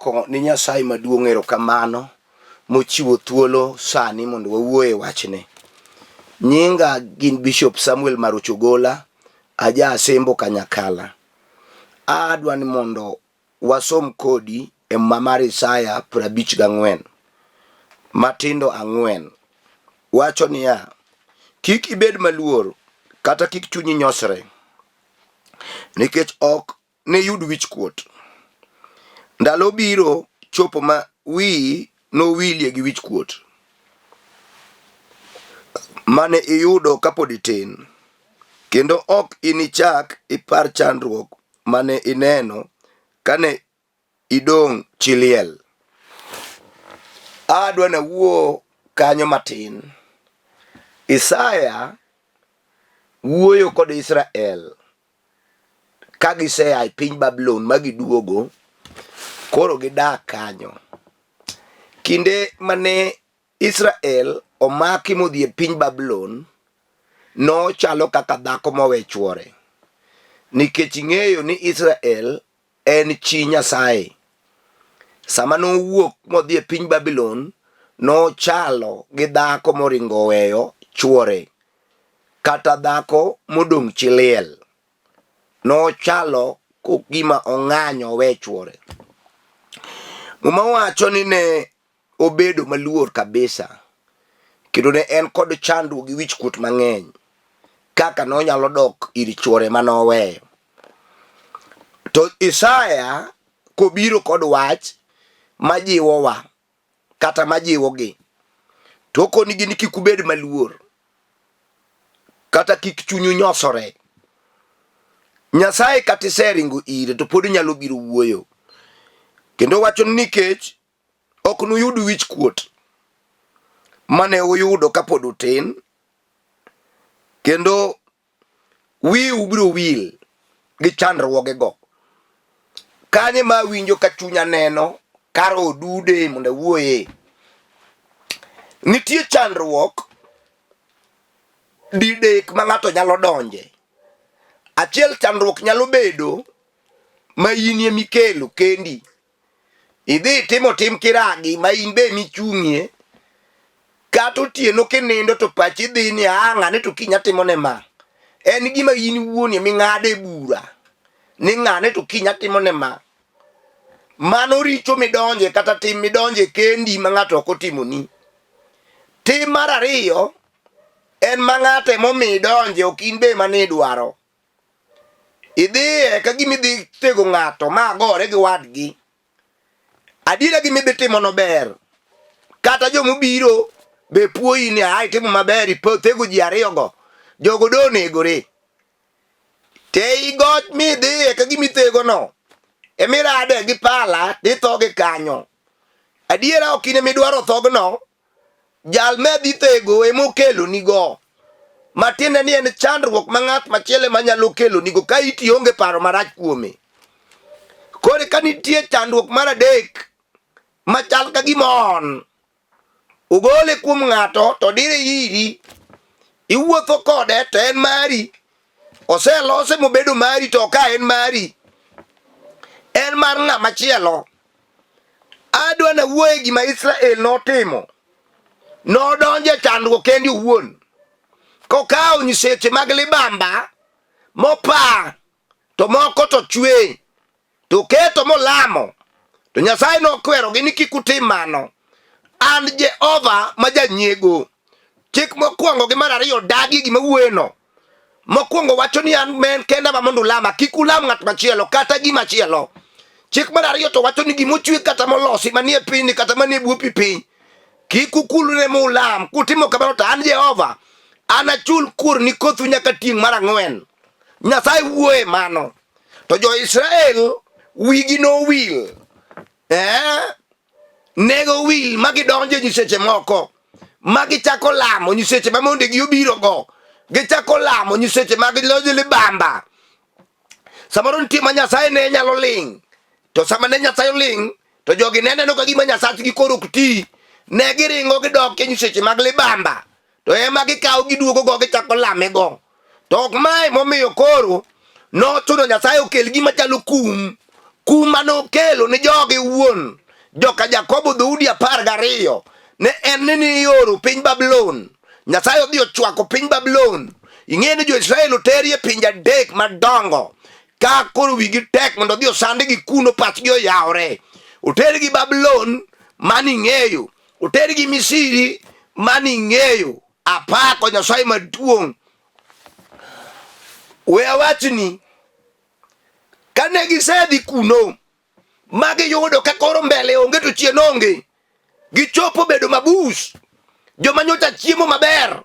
Aduoko ni Nyasaye maduong' erokamano mochiwo thuolo sani mondo wawuo e wachne. Nyinga gin Bishop Samuel Maruch Ogola, aja Asembo Kanyakala. Adwa ni mondo wasom kodi e Muma mar Isaya 54 matindo ang'wen. Wacho niya, kik ibed maluor kata kik chunyi nyosre, nikech ok niyud wichkuot. Ndalo biro chopo ma wiyi nowilie gi wichkuot mane iyudo kapod itin, kendo ok inichak ipar chandruok mane ineno kane idong' chi liel. Adwa nawuo kanyo matin. Isaya wuoyo kod Israel ka gisea e piny Babulon ma giduogo, koro gidak kanyo. Kinde mane Israel omaki modhi e piny Babulon, nochalo kaka dhako mowe chwore. Nikech ing'eyo ni Israel en chi Nyasaye. Sama nowuok modhi e piny Babulon, nochalo gi dhako moringo oweyo chwore kata dhako modong' chi liel. Nochalo gima ong'anyo owe chwore. Muma wacho ni ne obedo maluor kabisa kendo ne en kod chandruok gi wichkuot mang'eny kaka nonyalo dok ir chwore ma noweyo. To Isaya kobiro kod wach majiwowa kata majiwogi to okonigi ni kik ubed maluor kata kik chunyu nyosore. Nyasaye kata iseringo ire to pod nyalo biro wuoyo. Kendo wacho ni nikech ok nuyud wich kuot mane uyudo kapod utin, kendo wiu biro wil gi chandruogego. Kanye ma awinjo ka chunya neno kar odude mondo awuoye. Nitie chandruok didek ma ng'ato nyalo donje. Achiel chandruok nyalo bedo ma inie mikelo kendi. Idhi itimo tim kiragi ma in be michung'ie kata otieno kinindo to pachi dhi ni ah ng'ane to kiny atimone ma. En gima in iwuon eming'ade bura ni ng'ane to kiny atimone ma. Mano richo midonje kata tim midonje kendi ma ng'ato ok otimoni. Tim mar ariyo en ma ng'ato emomiyo idonje ok in be ema nidwaro. Idhiye ka gima idhi tego ng'ato ma gore gi wadgi. Adiera gima idhi timono ber. Kata jomobiro be puoyi ni a itimo maber ithego ji ariyogo. Jogo do onegore. Te igoch midhiye ka gima ithegono. Emirade gi pala titho gi kanyo. Adiera ok in emidwaro thogno. Jal ma dhi thego ema okelonigo. Matiende ni en chandruok ma ng'at machielo ema nyalo kelonigo ka iti onge paro marach kuome. Koro ka nitie chandruok mar adek machal ka gima on, ogole kuom ng'ato to dire iri, iwuotho kode to en mari, oselose mobedo mari to ka en mari, en mar ng'ama chielo. Adwa nawuoye gima Israel notimo. Nodonjo e chandruok kende owuon. Kokawo nyiseche mag libamba mopa to moko to chwe to keto molamo to Nyasaye nokwerogi ni kik utim mano. An Jehova ma janyiego. Chik mokwongo gi mar ariyo dagi gima wuoyeno. Mokwongo wacho ni an men kenda ma mondo ulama, kik ulam ng'at machielo kata gima chielo. Chik mar ariyo to wacho ni gima ochwe kata molosi manie pinyni kata manie bwo pi piny, kik ukulre mulam. Kutimo kamano to an Jehova anachul kuor ni kothu nyaka tieng' mar ang'wen. Nyasaye wuoye mano. To jo-Israel wigi nowil. Eh? Nego wil ma gidonjo e nyiseche moko ma gichako lamo nyiseche ma mondegi obirogo. Gichako lamo nyiseche mag lojo libamba. Samoro nitie ma Nyasaye ne nyalo ling', to sama ne Nyasaye oling' to jogi ne neno ka gima Nyasachgi koro ok ti. Ne giringo gidok e nyiseche mag libamba to ema gikawo giduogo go gichako lame go. To ok mae momiyo koro nochuno Nyasaye okel gima chalo kum. Kum mane okelo ni joge wuon, joka Jakobo dhoudi 12, ne en ni nioro piny Babulon. Nyasaye odhi ochwako piny Babulon. Ing'e ni jo-Israel oteri e pinje 3 madongo ka koro wigi tek mondo odhi osandgi kuno, pachgi oyawre. Otergi Babulon mani ing'eyo, otergi Misiri mani ing'eyo. Apako Nyasaye maduong'. We awachni, kane gisedhi kuno ma giyudo ka koro mbele onge to chien onge, gichopo bedo mabus. Joma nyocha chiemo maber,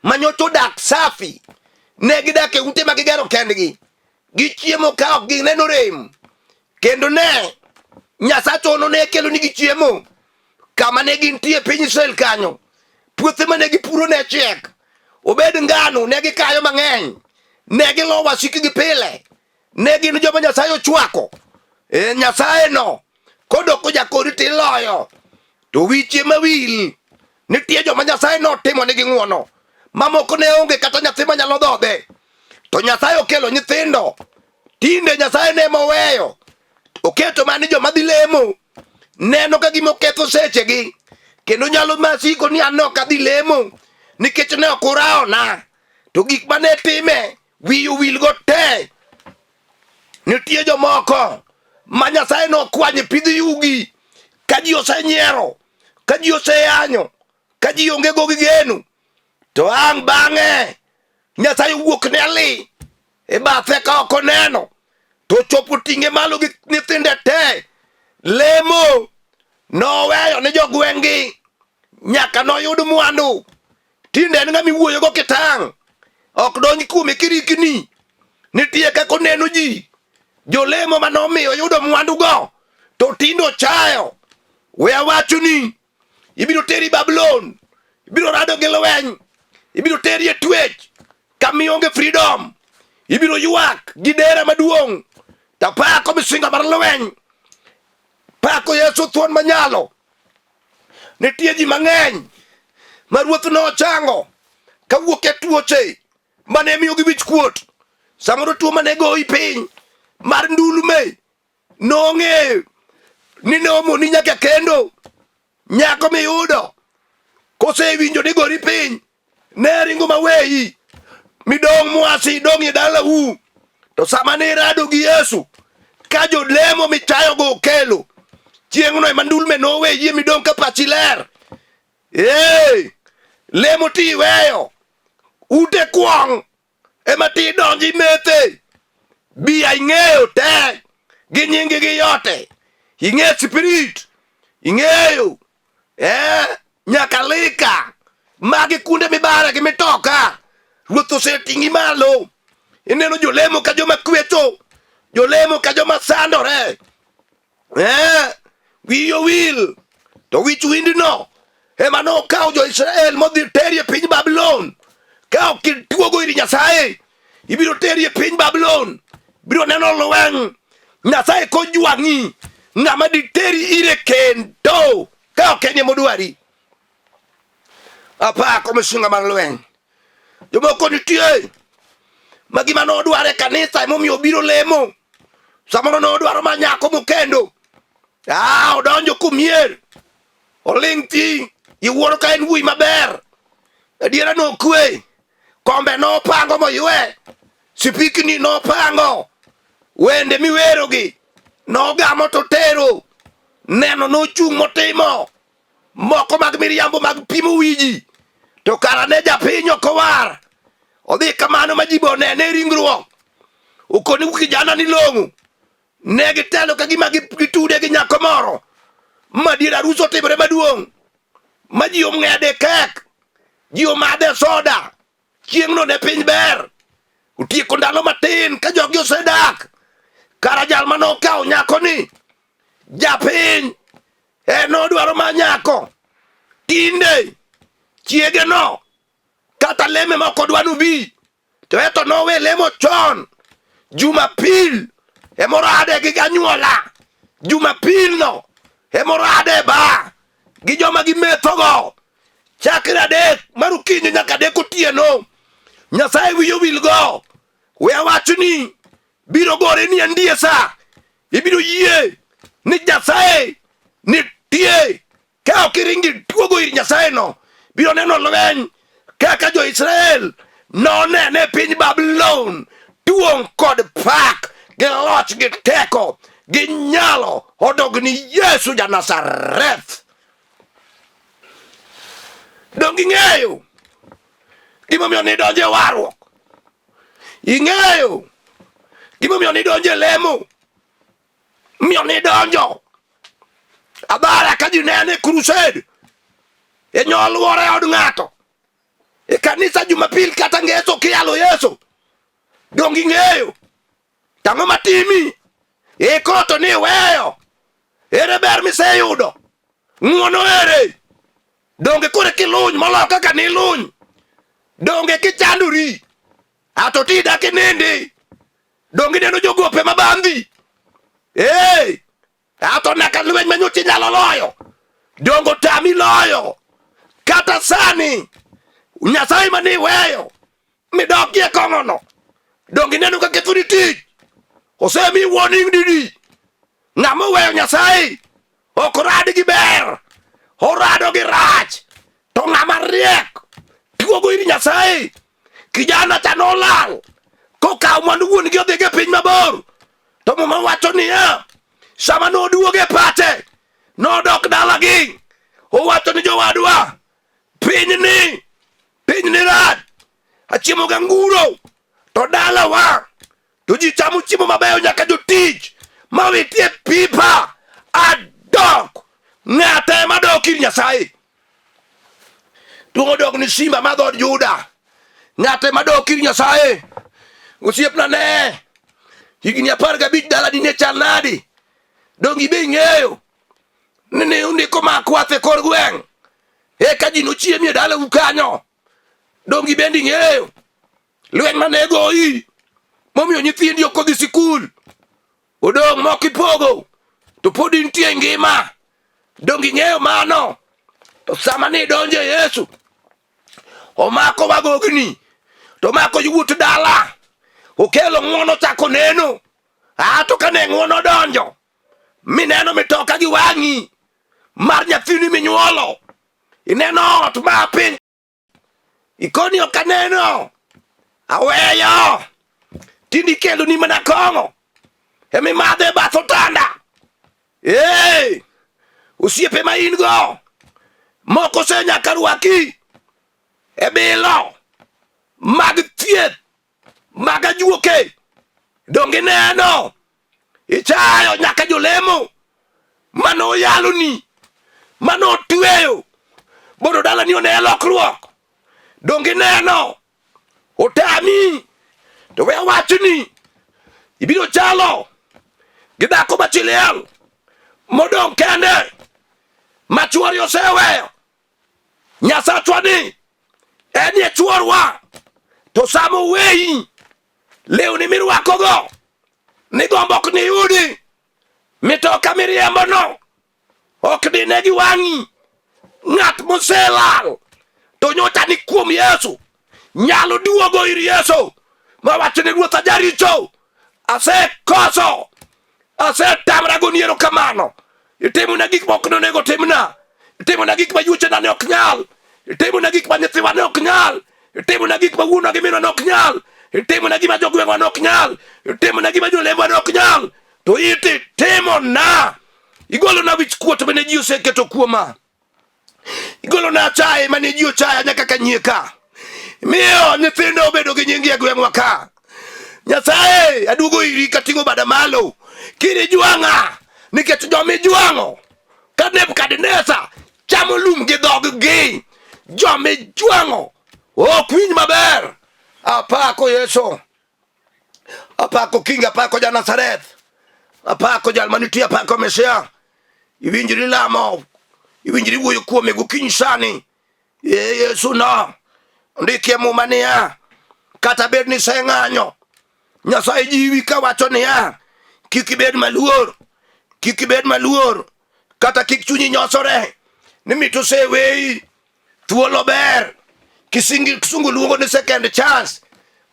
ma nyocha odak safi, ne gidak e ute ma gigero kendgi, gichiemo ka ok gineno rem, kendo ne Nyasaye ono ne kelo nigi chiemo kama ne gintie piny Israel kanyo. Puothe mane gipuro ne chiek, obed ngano ne gikayo mang'eny, ne gilo wasikgi pile, ne gin joma Nyasaye ochwako. E, Nyasaye no kodoko jakori tiloyo to wiche mawil. Nitie joma Nyasaye notimo nigi ng'wono, mamoko ne onge kata nyathi manyalo dhodhe, to Nyasaye okelo nyithindo. Tinde Nyasaye ne moweyo oketo mani joma dhi lemo neno ka gima oketho sechegi, kendo nyalo masiko ni an ok adhi lemo nikech ne ok urawona, to gik mane time wiyi owilgo te. Nitie jomoko ma Nyasaye nokwanyo e pidh yugi ka ji osenyiero, ka ji oseyanyo, ka ji onge go gi geno, to ang' bang'e Nyasaye owuok ne ali e bathe ka ok oneno, to ochopo ting'e malo gi nyithinde te. Lemo noweyo ne jogweng'gi nyaka noyud mwandu. Tinde en ng'ama iwuoyogo kitang', ok donj kuome kirikni. Nitie kaka oneno ji, jolemo mane omiyo oyudo mwandugo, to tinde ochayo. We awachoni, ibiro teri Babulon, ibiro rado gi lweny, ibiro teri e twech kama ionge freedom, ibiro ywak gi dera maduong'. Tapako misinga mar lweny, pako Yesu thuon manyalo. Nitie ji mang'eny ma ruoth nochango kawuok e tuoche mane miyogi wich kuot. Samoro tuo mane goyi piny mar ndulme nong'eyo ni nomoni nyaka kendo nyako miyudo kosewinjo ni gori piny ne ringo maweyi midong' mwasi idong' e dalau. To sama ne irado gi Yesu ka jolemo michayogo okelo chieng'no ema ndulme noweyie midong' ka pachi ler. Ee, lemo ti iweyo ute kwong' ema ti idonjo imethe biya ing'eyo te gi nyingi gi yote ing'e spirit ing'eyo nyaka lika magi kunde mibare gi mitoka. Ruoth oseting'i malo. Ineno jolemo ka joma kwecho, jolemo ka joma sandore. Wiyi owil to wich windno ema nokawo jo-Israel modhi teri e piny Babulon. Ka ok ituogo ir Nyasaye, ibiro teri e piny Babulon, biro neno lweny. Nyasaye kojwang'i, ng'ama diteri ire kendo ka ok en emodwari. Apako misunga mar lweny. Jomoko nitie ma gima nodwaro e kanisa emomiyo obiro lemo. Samoro nodwaro ma nyako mokendo. Odonjo kumier, oling' thi, iwuoro ka en wuoyi maber. Adiera nokwe, kombe nopango moywe, sipikni nopango, wende miwerogi nogamo to tero, neno nochung' motimo moko mag miriambo mag pimo wiji, to kara ne japiny ok owar. Odhi kamano ma ji be onene e ringruok. Okoni kijana ni long'o, ne gitelo ka gima gitude gi nyako moro ma dier arus otimore maduong' ma ji ong'ede kek, ji omadhe soda. Chieng'no ne piny ber. Otieko ndalo matin ka jogi osedak. Kara jal mane okawo nyakoni japiny en odwaro ma nyako. Tinde chiege no kata leme ma ok odwa nobi, to eto nowe lemo chon. Jumapil emorade gi ganyuola, Jumapil no emorade ba gi joma gimethogo chakre 3 mar okinyi nyaka 3 otieno. Nyasaye wiye owilgo. We awach ni biro gore ni andiesa. Ibiro yie ni Nyasaye nitie. Ka ok iringi duogo ir Nyasaye no, biro neno lweny kaka jo-Israel nonene e piny Babulon, duong' kod pak gi loch gi teko gi nyalo odog ni Yesu ja-Nazareth. Donge ing'eyo gimomiyo nidonjo e warruok? Ing'eyo gimomiyo nidonjo e lemo? Miyo nidonjo abara ka ji nene e crusade e nyoluoro e od ng'ato e kanisa Jumapil kata Ngeso kiyalo Yesu. Donge ing'eyo? Tang'o matimi? Iko to ni iweyo. Ere ber miseyudo? Ng'wono ere? Donge koro kiluny moloyo kaka niluny? Donge kichandori? Ato ti dak inindi? Donge ineno jogope mabandhi? Ee, ato nyaka lweny ma nyocha inyalo loyo. Donge otami loyo? Kata sani, Nyasaye mane iweyo midokie kong'ono, donge ineno ka kethoni tich? Osemi warning didi? Ng'ama oweyo Nyasaye ok rad gi ber, orado gi rach. To ng'ama riek tuogo ir Nyasaye. Kijana cha nolal kokawo mwandu wuon gi odhigo e piny mabor. To Muma wacho niya, sama noduogo e pache, nodok dalagi. Owacho ni jowadwa, pinyni, pinyni rach. Achiemo ganguro, to dalawa to ji chamo chiemo mabeyo nyaka jotich ma witie pipa adok ng'ata ema dok ir Nyasaye. Duong' odok ni simba ma dhood Juda. Ng'ate ma dok ir Nyasaye. Osiepna ne higni 15 dalani ne chal nadi? Donge ibe ing'eyo ni ne undiko ma kwath e kor gweng' eka ji nochiemi e dalau kanyo? Donge ibende ing'eyo lweny mane goyi momiyo nyithindi ok odhi sikul odong' moko ipogo to pod intie ngima donge ing'eyo mano to sama ni idonjo e Yesu omako wagogni to omako yawuot dala okelo ng'wono chako neno a to kane ng'wono donjo mineno mitoka gi wang'i mar nyathini minyuolo ineno ot ma piny Ikoni ok aneno. Aweyo. Tindi kelo ni mana kong'o. Emi madhe e bath otanda. Ee, osiepe ma in go moko ose nyaka rwaki e bilo mag thieth mag ajuoke. Donge ineno? Ichayo nyaka jolemo mane oyaloni, mane otweyo mondo dalani one lokruok. Donge ineno? Otami to we awachni, ibiro chalo gi dhako ma chi liel modong' kende ma chwore oseweyo. Nyasachwa ni en e chworwa, to sama oweyi lewni mirwakogo nigombo ok niyudi, mitoka miriembono ok dine gi wang'i. Ng'at moselal to nyocha ni kuom Yesu nyalo duogo ir Yesu ma wach ni Ruoth ajaricho, asekoso, asetamra goni erokamano, itimona gik mok nonego timna, itimona gik ma yuochena ne ok nyal, itimona gik ma nyithiwa ne ok nyal, itimona gik ma wuonwa gi minwa ne ok nyal, itimona gima jogweng'wa ne ok nyal, itimona gima jolembwa ne ok nyal, to iti timona, igolona wich kuot mane ji oseketo kuoma. Igolona achaye mane ji ochaya nyaka ka nyie ka. Miyo nyithindo obedo gi nyingi e gweng'wa ka. Nyasaye, aduogo iri kating'o bada malo. Kiri jwang'a nikech joma ijwang'o ka Nebukadneza chamo lum gi dhoggi. Joma ijwang'o ok winj maber. Apako Yesu. Apako King, apako ja Nazareth, apako jal manitie, apako Mesia. Iwinjri lamo, iwinjri wuoyo kuome gokinyi sani. Ee Yesu no, ondikie Muma niya, kata bed ni iseng'anyo, Nyasaye jiwi kawacho niya, kik ibed maluor, kik ibed maluor, kata kik chunyi nyosore, ni mit oseweyi. Thuolo ber. Kisingi kisungu luongo ni second chance.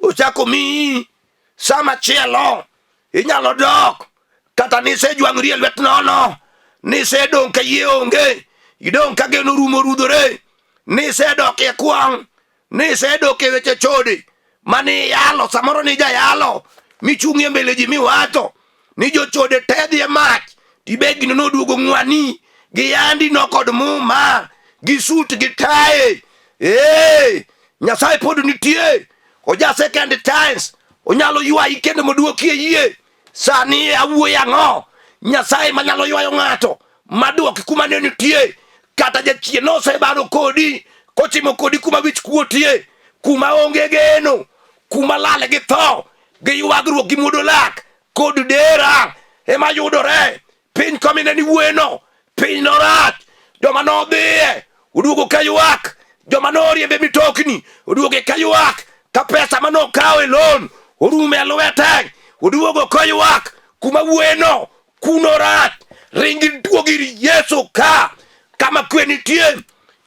Ochako miyi sama chielo inyalo dok. Kata nisejwang'ri e lwet nono, nisedong' ka yie onge, idong' ka geno rumo rudhore, nisedok e kwang', nisedok e weche chode mane iyalo, samoro ni jayalo michung'ie mbele ji miwacho ni jochode te dhi e mach, tibed gino noduogo ng'wani gi yandi no kod muma gi sut gi tae. Ee, Nyasaye pod nitie, oja second chance, onyalo ywayi kendo moduoki e yie. Sani awuoyo ang'o? Nyasaye manyalo ywayo ng'ato maduoki kuma ne nitie, kata jachien nosebaro kodi kochimo kodi kuma wich kuotie, kuma onge geno, kuma lal gi tho gi ywagruok gi muodo lak kod dera ema yudore. Piny komine ni wuoyeno, piny norach. Joma nodhiye oduogo ka ywak, joma noriembe mitokni oduogo ka ywak, ka pesa ma nokawo e loan orumo e lwete oduogo ka ywak. Kuma wuoyeno kuno rach, ringi duog ir Yesu ka kama kwe nitie.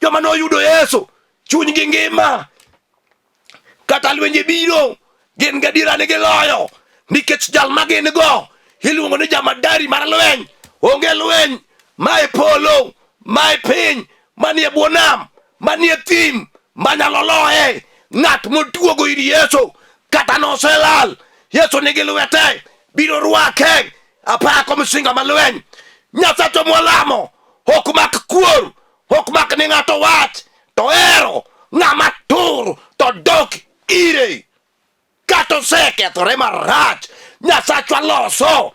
Joma noyudo Yesu chunygi ngima, kata lwenje biro gin gadiera ni giloyo, nikech jal ma gin go iluongo ni jamadari mar lweny. Onge lweny ma e polo, ma e piny, manie bwo nam, manie thim manyalo loye. Ng'at moduogo ir Yesu kata noselal, Yesu nigi lwete, biro rwake. Apako msinga ma lweny. Nyasacho mwalamo ok mak kuor, ok mak ni ng'ato wach, to hero ng'ama tur to dok ire. Kata osekethore marach, Nyasachwa loso,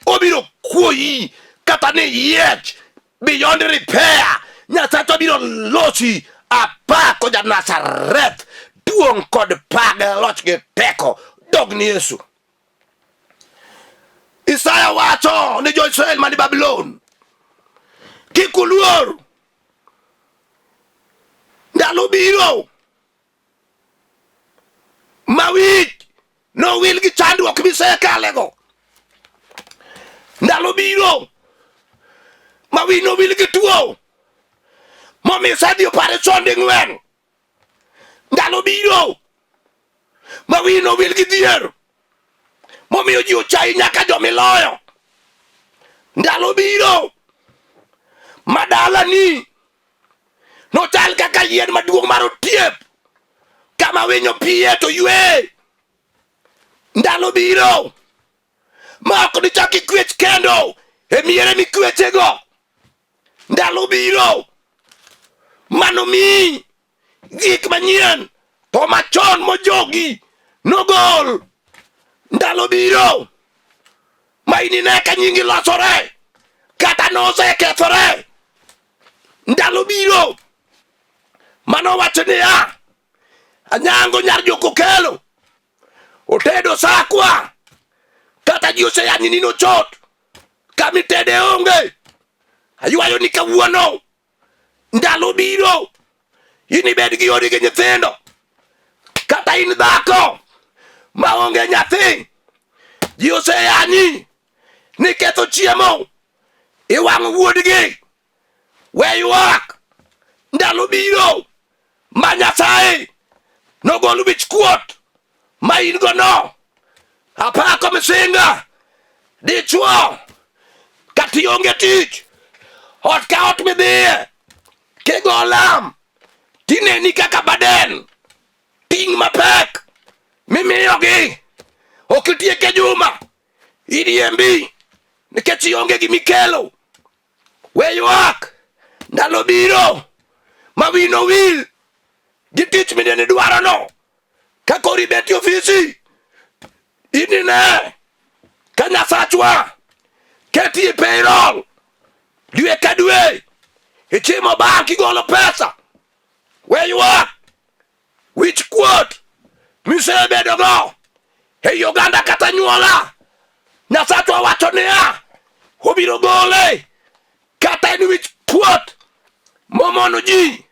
obiro kuoyi kata ni yiech beyond repair. Nyasachwa biro losi. Apako ja Nazareth, duong' kod pak, loch gi teko dog ni Yesu. Isaya wacho ni jo-Israel mani Babulon, kik uluor, ndalo biro ma wich nowil gi chandruok misekalego. Ndalo biro ma wich nowil gi tuo momiyo isedhi operation ding'wen. Ndalo biro ma wiyi nowil gi dhier momiyo ji ochayi nyaka jomiloyo. Ndalo biro ma dalani nochal kaka yien maduong' mar otiep kama winyo piye to ywe. Ndalo biro ma ok nichak ikwech kendo e miere mikwechego. Ndalo biro manomiyi gik manyien to machon mojogi nogol. Ndalo biro ma inine ka nyingi losore kata nosekethore. Ndalo biro manowacho niya, Anyango nyar Jokokelo otedo sakwa, kata ji oseyanyi ni nochot kamitede onge. Aywayo ni kawuono ndalo biro inibed gi odi gi nyithindo, kata in dhako maonge nyathi, ji oseyanyi ni ketho chiemo iwang'o wuodgi. We ywak, ndalo biro ma Nyasaye nogol wich kuot ma in go no. Apako misinga dichwo kata ionge tich, ot ka ot midhiye kigo lam tineni kaka baden ting' mapek mimiyogi ok itiek e juma iriembi nikech ionge gimikelo. We ywak, ndalo biro ma wi nowil gi tich minene dwarono. Ka koro ibet e ofisi, inine ka Nyasachwa keti e payroll dwe ka dwe, ichimo bank igolo pesa. We ywak, wich kuot misebedogo ei oganda kata nyuola, Nyasachwa wacho niya, obiro gole kata en wich kuot momono ji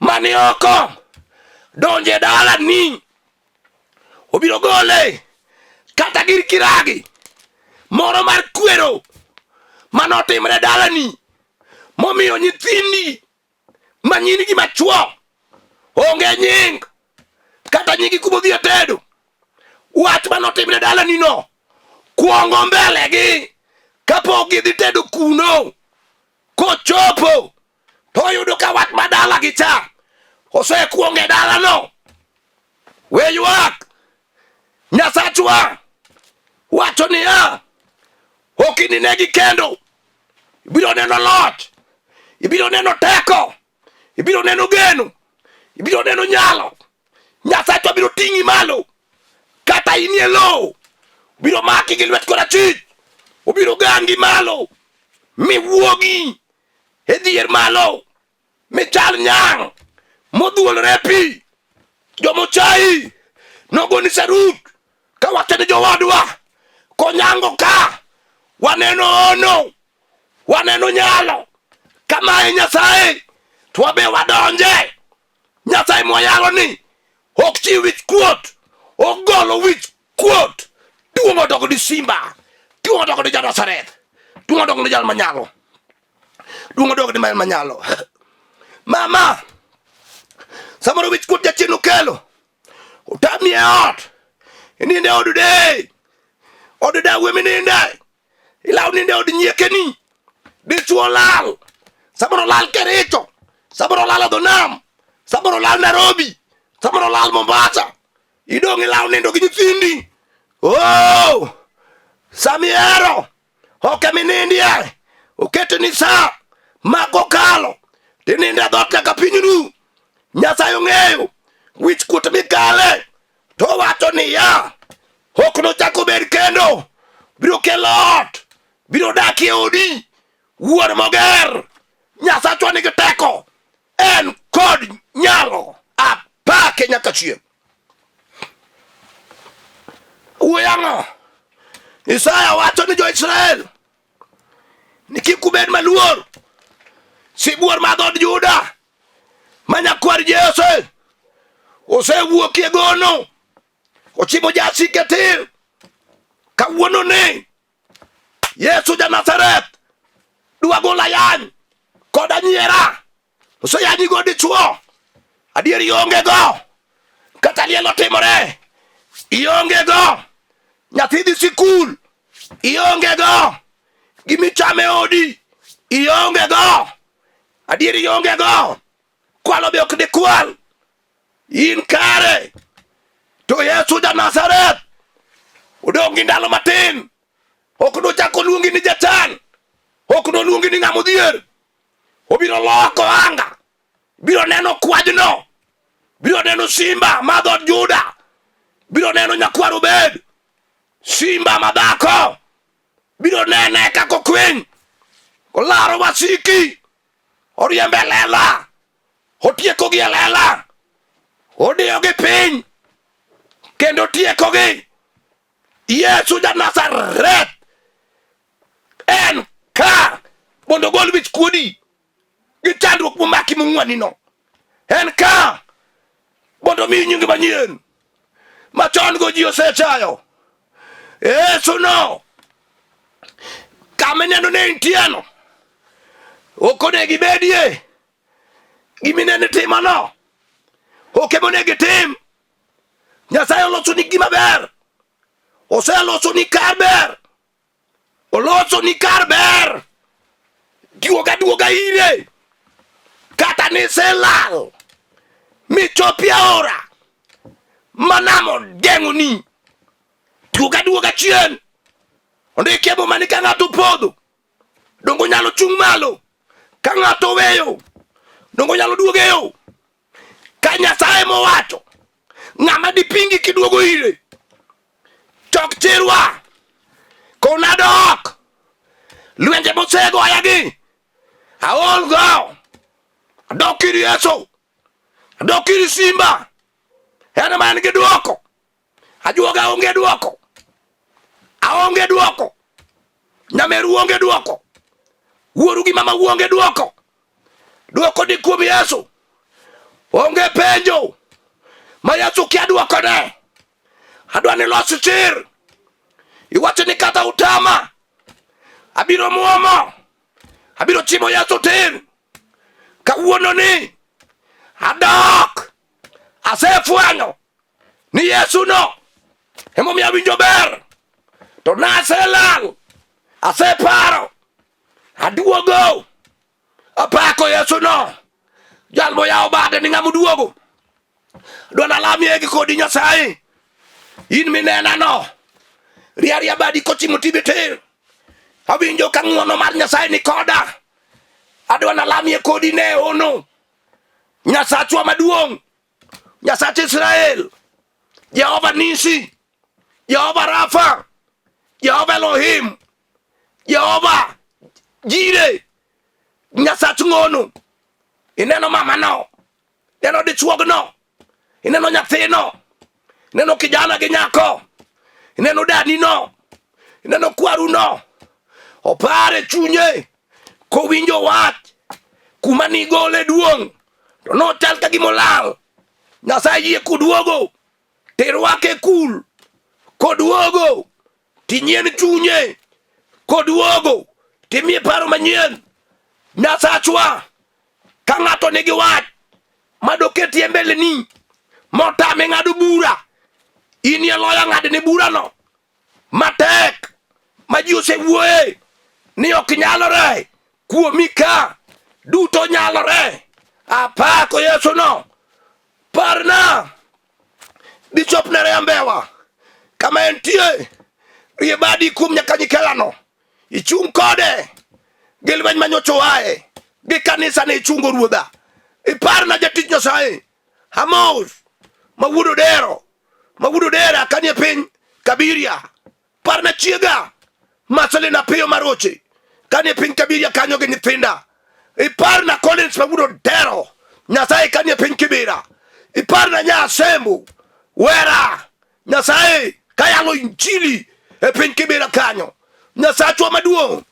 mani oko donjo e dalani, obiro gole kata gir kiragi moro mar kwero manotimre dalani momiyo nyithindi ma nyingi machuo onge nying kata nyingi kuma odhi e tedo. Wach manotimre dalanino kuongo mbelegi. Kapok gidhi tedo kuno, kochopo to oyudo ka wat ma dalagi cha osekuongo e dalano. We ywak, Nyasachwa wacho niya, ok ininegi kendo, ibiro neno loch, ibiro neno teko, ibiro neno geno, ibiro neno nyalo. Nyasachwa biro ting'i malo kata inie lowo, biro maki gi lwet korachwich, obiro gangi malo miwuogi e dhier malo michal nyang' modhuolore pi. Jomochayi nogoni sarut kawacho ni jowadwa konyango ka waneno ono waneno nyalo kamae Nyasaye to wabe wadonje. Nyasaye mwayalo ni ok chiw wich kuot, ogolo wich kuot. Duong' odog ni simba, duong' odog ni ja-Nazareth, duong' odog ni jal manyalo, duong' odog ni jal manyalo. Mama, samoro wich kuot jachien okelo, otami e ot, ininde e od dei, od dawe mininde, ilaw ninde od nyiekeni, dichuo lal, samoro lal Kericho, samoro lal e dho nam, samoro lal Nairobi, samoro lal Mombasa, idong' ilaw nindo gi nyithindi. Oh, samiero ok eminindie, oketni sa ma kokalo tinindo e dhoot nyaka piny ru. Nyasaye ong'eyo wich kuot mikale to owacho niya, ok nochak obed kendo, biro kelo ot, biro dak e odi, wuon moger. Nyasachwa nigi teko, en kod nyalo, apake nyaka chieng'. Wuoyo ang'o? Isaya wacho ni jo-Israel ni kik ubed maluor, sibuor ma dhood Juda ma nyakwar Jesse osewuok e gono, ochimo jasike tir. Kawuono ni Yesu ja Nazareth dwa golo ayany kod anyiera, oseyanyi go dichuo, adier ionge go, kata liel otimore ionge go, nyathi dhi sikul ionge go, gimichame odi ionge go, adier ionge go, kwalo be ok dikwal, in kare. To Yesu ja Nazareth odong' gi ndalo matin, ok nochak oluongi ni jachan, ok noluongi ni ng'ama odhier. Obiro loko anga, biro neno kwajno, biro neno simba ma dhood Juda, biro neno nyakwar Obed, simba madhako, biro nene kaka okwiny, olaro wasiki, oriembe e lela, otiekogi e lela, odiyogi piny, kendo otiekogi. Yesu ja Nazareth en ka mondo ogol wich kuodi gi chandruok momaki mong'wanino. En ka mondo omiyi nying manyien machon go ji osechayo. Yesu no kama ineno ne intieno ok onego ibedie. Gima ineno itimono ok ema onego itim. Nyasaye olosoni gima ber, oselosoni kar ber, olosoni kar ber. Duoga duoga ire, kata niselal michopi aora ma nam ogeng'oni. Duoga duoga chien. Ondiki e Muma ni ka ng'ato opodho, donge onyalo chung' malo? Ka ng'ato oweyo, donge onyalo duogo e yo? Ka Nyasaye mowacho, ng'ama dipingi kiduogo ire? Chok chirwa, kona dok, lwenje mosegoyagi, aol go, adok ir Yesu, adok ir simba, en ema en gi dwoko. Ajuoga onge dwoko, aonge dwoko, nyameru onge dwoko, wuoru gi mama onge dwoko. Dwoko ni kuom Yesu. Onge penjo ma Yesu kia dwokone. Adwa ni los chir. Iwacho ni kata utama, abiro muomo, abiro chimo Yesu tir. Kawuono ni adok, asefwenyo ni Yesu no emomiyo awinjo ber, to naselal. Aseparo. Aduogo. Apako Yesu no. Jal moyawo bade ni ng'ama oduogo. Dwana lamie gi kodi Nyasaye. In minena no. Ria ria badi kochimo tibe tir. Awinjo ka ng'wono mar Nyasaye ni koda. Adwa nalamie kodi ne ono. Nyasachwa maduong'. Nyasach Israel. Jehova Nisi. Jehova Rafa. Jehova Elohim. Jehova Jire. Nyasach ng'ono. Ineno mama no. Ineno dichuogno. Ineno nyathino. Ineno kijana gi nyako. Ineno dani no. Ineno kwaru no. Opare chunye kowinjo wach kuma nigole duong' to nochal ka gima olal. Nyasaye yie koduogo tirwake kul koduogo tinyien chunye koduogo timiye paro manyien. Nyasachwa ka ng'ato nigi wach ma doketie mbeleni motame ng'ado bura, in ye loyo ng'adne burano matek ma ji osewuoye ni ok nyalore kuomi ka duto nyalore. Apako Yesu no. Parna Bishop Nerea Mbewa kama entie, rie badi kuom nyaka nyikelano, ichung' kode gi lweny manyocha oaye gi kanisa ne ichungo ruodha. Iparna jatich Nyasaye Amos ma wuod Odero ma wuod Odera kanie piny Kabiria. Parna chiega Marcelina Piyo Maroche kanie piny Kabiria kanyo gi nyithinda. Iparna Collins ma wuod Odero Nyasaye kanie piny Kibira. Iparna nya Asembo Wera Nyasaye kayalo injili e piny Kibira kanyo. Nyasachwa maduong'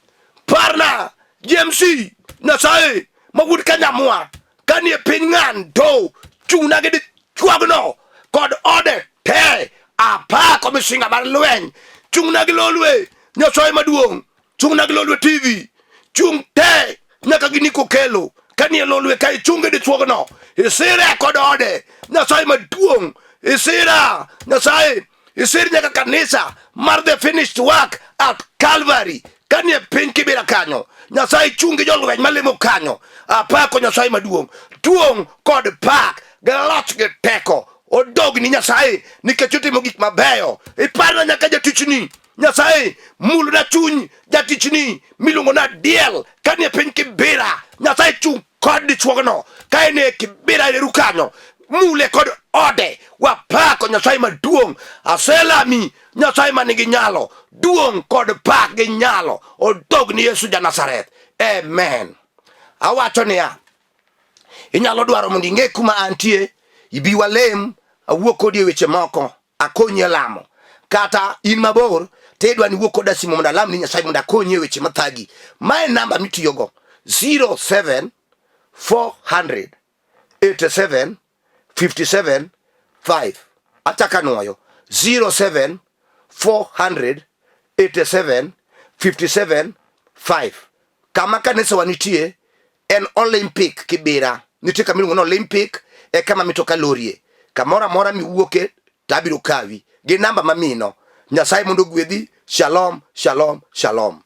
parna JMC Nyasaye ma wuod Kanyamwa kanie piny ng'ando chung'na gi dichuogno kod ode te apako misinga mar lweny chung'na gi lolwe Nyasaye maduong' chung'na gi lolwe TV chung' te nyaka gini kokelo kanie lolwe ka ichung' gi dichuogno isire kod ode Nyasaye maduong' isira Nyasaye isir nyaka kanisa mar the finished work at Calvary kanie piny Kibera kanyo Nyasaye chung' gi jolweny malemo kanyo apako Nyasaye maduong' duong' kod pak gi loch gi teko odogni Nyasaye nikech otimo gik mabeyo iparna nyaka jatichni Nyasaye mulna chuny jatichni miluongo na Diel kanie piny Kibera Nyasaye chung' kod dichuogno ka en e Kibera eru kanyo mule kod ode wapako Nyasaye maduong' aselami Nyasaye manigi nyalo duong' kod pak gi nyalo odogni Yesu ja Nazareth amen awacho niya inyalo dwaro mondo ing'e kuma antie ibi walem awuo kodi e weche moko akonyi e lamo kata in mabor to idwa ni wuo koda simu mondo alam ni Nyasaye mondo akonyi e weche mathagi ma en namba mitiyogo 07 400 87 57 5 achaka nwoyo 07 400 87 57 5 kama kanisa wa nitie en Olympic Kibera nitie kama iluongo ni Olympic e kama mitoka lorie kamoro amora miwuoke to abiro kawi gi namba mamino Nyasaye mondo ogwedhi shalom shalom shalom.